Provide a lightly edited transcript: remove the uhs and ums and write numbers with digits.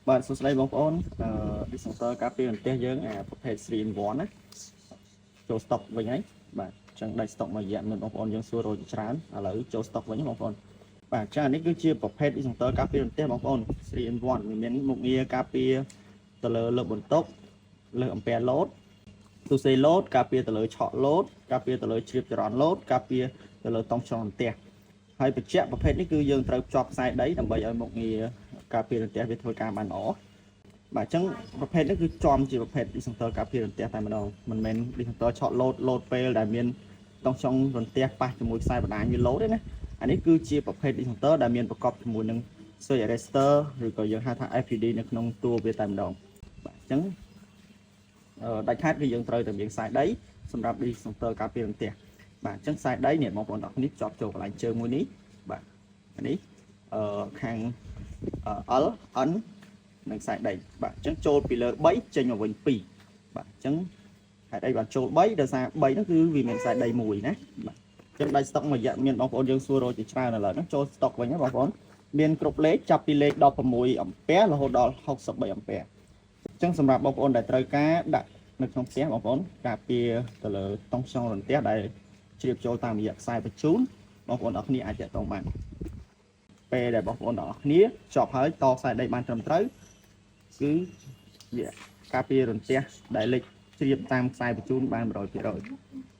បាទសួស្តីបងប្អូនអឺ disjoncteur ការពាររន្ទះយើងអាប្រភេទ 3 in 1ណាចូល stock វិញហើយបាទអញ្ចឹងដាច់ stock មួយរយៈមានបងប្អូនយើងសួររកជាច្រើនឥឡូវចូល stock វិញបងប្អូនបាទអញ្ចឹងអានេះគឺជាប្រភេទ disjoncteur ការពាររន្ទះបងប្អូន3 in 1វាមានមុខងារការពារទៅលើលើបន្ទុកលើអំពែលោតទូសេលោតការពារទៅលើឆក់លោតការពារទៅលើជ្រាបចរន្តលោតការពារទៅលើតង់ស្យុងរន្ទះហើយបញ្ជាក់ប្រភេទនេះគឺយើងត្រូវភ្ជាប់ខ្សែដីដើម្បីឲ្យមុខងារការពាររន្ទះវាធ្វើការបានល្អបាទអញ្ចឹងប្រភេទនេះគឺចំជាប្រភេទ disjoncteur ការពាររន្ទះតែម្ដងមិនមែន disjoncteur ឆក់លោតលោតពេលដែលមានតង់ស្យុងរន្ទះប៉ះជាមួយខ្សែបណ្ដាញវាលោតទេណាអានេះគឺជាប្រភេទ disjoncteur ដែលមានប្រកបជាមួយនឹង surge arrester ឬក៏យើងហៅថា FPD នៅក្នុងតួវាតែម្ដងបាទអញ្ចឹងអឺដាច់ខាតគឺយើងត្រូវតែមានខ្សែដីសម្រាប់ disjoncteur ការពាររន្ទះបាទអញ្ចឹងខ្សែដីនេះបងប្អូនទាំងគ្នាជាប់ចូលកន្លែងជើងមួយនេះបាទអានេះអឺខាង L N និងខ្សែដីបាទអញ្ចឹងចូលពីលើ3ចេញមកវិញ2បាទអញ្ចឹងហេតុអីបានចូល3ដោយសារ3ហ្នឹងគឺវាមានខ្សែដីមួយណាបាទអញ្ចឹងដាច់ស្តុកមួយរយៈមានបងប្អូនយើងសួររកជាច្រើនឥឡូវហ្នឹងចូលស្តុកវិញណាបងប្អូនមានគ្រប់លេខចាប់ពីលេខ16អំពែរហូតដល់63អំពែអញ្ចឹងសម្រាប់បងប្អូនដែលត្រូវការដាក់នៅក្នុងផ្ទះបងប្អូនការពារទៅលើតង់ស្យុងរន្ទះដែលជ្រាបចូលតាមរយៈខ្សែបញ្ជូនបងប្អូនអរគ្នាអាចតាក់ទងបានពេលដែលបងប្អូនទាំងអស់គ្នាចប់ហើយតខ្សែដីបានត្រឹមត្រូវគឺវាការពាររន្ទះដែលលេចជ្រាបតាមខ្សែបញ្ជូនបាន100%។